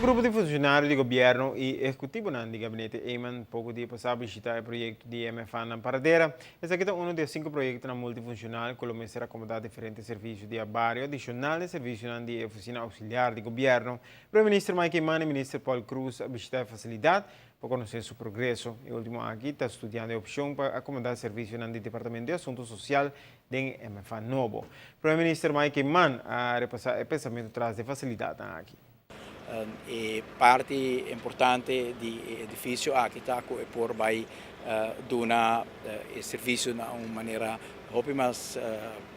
Grupo di funshonario di gobièrnu i ehekutivonan di Gabinete Eman poko dia pasá a bishitá e proyekto di MFA na Paradera. Esaki ta unu di e sinku proyektonan multifunshonal ku lo mester akomodá diferente servisio di a bario adishonal na e servisionan di e ofisina ouksiliar di gobièrnu. Prome Minister Mike Eman i Minister Paul Croes a bishitá e fasilidat pa konosé su progreso. E último aki ta studiando e opshon pa akomodá servisionan di Departamento di Asuntu Sosial den e MFA nobo. Prome Minister Mike Eman a repasá e pensamentu tras di e fasilidatnan aki. E parti importante di e edifisio aki ta ku e por bai duna e servisio na un manera hopi mas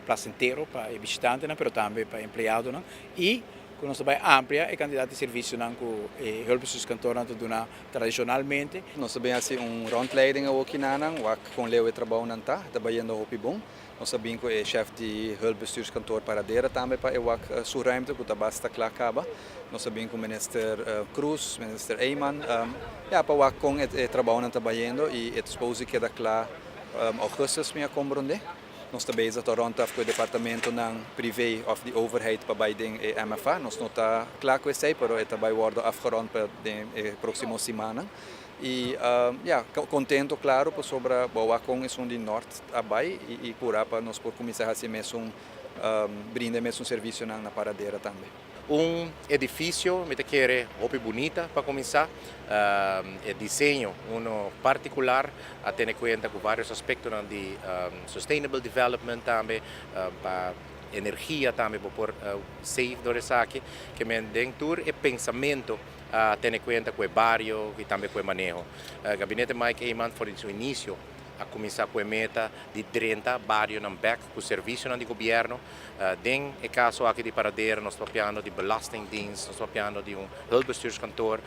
plasentero pa e bishitantenan pero tambe pa e empleadonan i ku nos ta bai amplia e kantidat di servisionan ku e hulpbestuurskantoornan ta duna tradishonalmente. Nos ta bin hasi un rondleiding awoki nanan, wak kon leu e trabounan ta, ta bayendo hopi bon. Nos a bin ku e shèf di Hulpbestuurskantoor Paradera tambe pa e wak su ruimte ku ta basta kla kaba. Nos a bin ku Minister Croes, Minister Eman, ya pa wak kon e trabounan ta bayendo i e ta supose keda kla augustus mi a komprondé. Nos ta bezig ta rond af ku e departamentonan privé òf di overheid pa bai den e MFA. Nos no ta kla ku esei pero e ta bai wòrdu afgerond pa den e próksimo simannan. I ya, kontento klaro pasobra bo wak kon esun di nort a bai i purá pa nos por kuminsá hasi e mesun brinda e mesun servisionan na Paradera tambe. Un edifisio mi ta kere hopi bunita pa kuminsá. E diseño uno partikular a tene kuenta ku vários aspektonan di sustainable development tambe pa energia tambe bo por save dor esaki. Ke men den tur e pensamentu a tene kuenta ku e bario i tambe ku e maneho. Gabinete Mike Eman for di su inisio a kuminsá ku e meta di drenta barionan bèk ku servisionan di gobièrnu. Den e kaso aki di Paradera nos ta papiando di Belastingdienst, nos ta papiando di un Hulpbestuurskantoor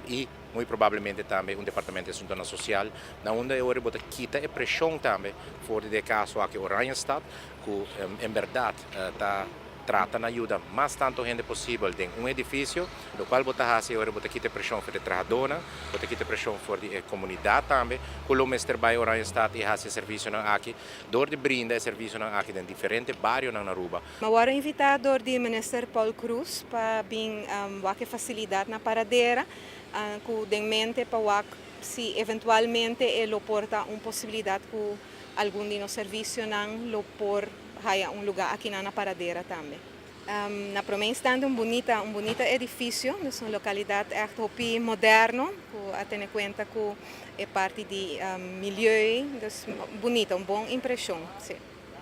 i muy probablemente tambe un Departamento di Asuntonan Sosial, na unda e ora bo ta kita e preshon tambe for di e kaso aki Oranjestad ku en bèrdat ta Trata na yuda mas tantu hende posibel den un edifisio, lokual bo ta hasi ora bo ta kita e preshon for di e trahadónan, bo ta kita e preshon for di e komunidat tambe ku lo mester bai Oranjestad i hasi e servisionan aki dor di brinda e servisionan aki den diferente barionan na Aruba. Mi a wòrdu invitá dor di Minister Paul Croes pa bin wak e fasilidat na Paradera ku den mente pa wak si eventualmente e lo por ta un posibilidat ku algun di nos servisionan lo por haya un luga akinan na Paradera tambe. Na prome instante un bunita un bunita edificio, dus un localidad echt hopi moderno cu a tene cuenta cu e parti di milieu, dus bunita, un bon impresion, si.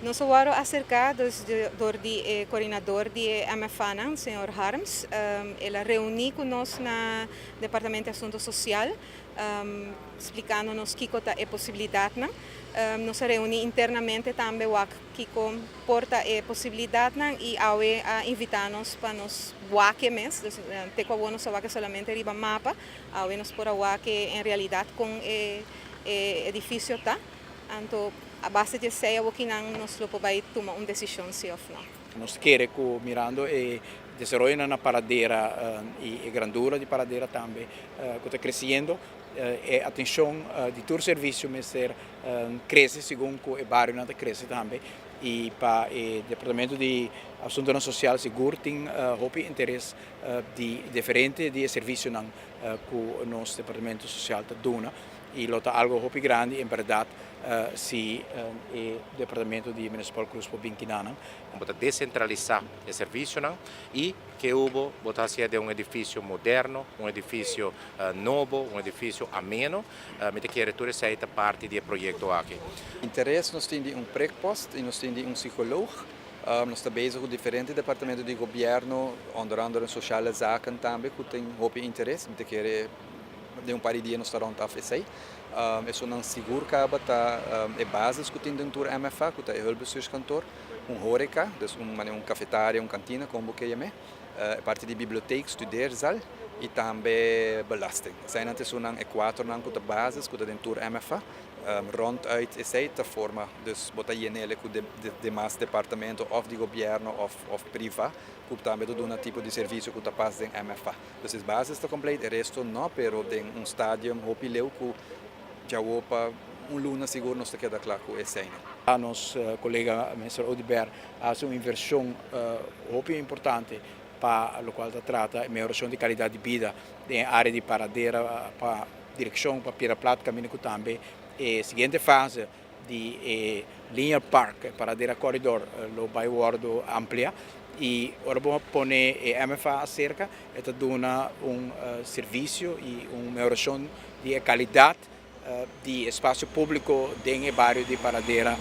Nos a worde acerca dus door di e coordinador di e MFAnan, señor Harms, el a reuni cu nos na Departamento di Asunto Social, splikando nos kiko ta e posibilidatnan. Nos a reuní internamente tambe wak kiko por ta e posibilidatnan i awe a invitá nos pa nos wak e mes. Dus te ku awor nos a wak e solamente riba mapa, awe nos por a wak e en realidat kon e edifisio ta. Anto a base di esei awokinan nos lo por bai tuma un desishon si òf no. Nos kere ku mirando e desaroyonan na Paradera i e grandura di Paradera tambe ku ta kresiendo, e atenshon di tur servisio mester krese segun ku e barionan ta krese tambe i pa e departamento di Asuntonan Sosial sigur tin hopi interes di diferente di e servisionan ku nos departamento sosial ta duna i lo ta algo hopi grandi en bèrdat si e departamento di Minister Paul Croes por bin kinanan. Bo ta desentralisá e servisionan i ke hubo bo ta hasié den un edifisio moderno, un edifisio nobo, un edifisio ameno. Mi ta kere tur esei ta parti di e proyekto aki. Interes nos tin di un prikpost i nos tin di un psikoloog. Nos ta bezig ku diferente departamento di gobièrnu, onder andere Sociale Zaken tambe ku tin hopi interes. Mi ta kere den un par di dia nos ta rond af esei. Esunnan sigur kaba ta e basis ku tin den tur MFA, ku ta e hulpbestuurskantoor, un horeca, dus un manera un cafetaria, un kantina, kon bo ke yam'é, e parti di bibliotheek, studeerzaal i tambe belasting. Eseinan ta esunnan e kuaternan ku ta basis ku ta den tur MFA. Ronduit esei ta forma, dus bo ta yen'el ku demas departamento òf di gobièrnu òf priva ku tambe ta duna tipo di servisio ku ta pas den MFA. Dus es basis ta compleet, e resto no, pero den un stadium hopi leu ku djawo pa un luna sigur nos ta keda kla ku eseinan. Nos kolega Minister Oduber a hasi un invershon hopi importante. Pa loke ta trata mehoracion di calidad di bida den area di Paradera pa direccion pa Piedra Plat, caminda cu tambe e siguiente fase di Linear Park, Paradera Corridor, lo bay wordo amplia y ora bo pone MFA cerca, ta duna un servicio y un mehoracion di calidad di espacio publico den bario di Paradera,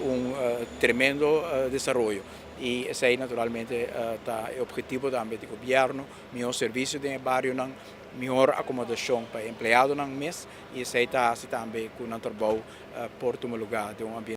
un tremendo desaroyo. Y esey naturalmente ta e obhetivo tambe di gobierno: miho servicio den bario, miho acomodacion pa empleadonan mes, y esey ta tambe cu nan trabou por tuma luga den un ambiente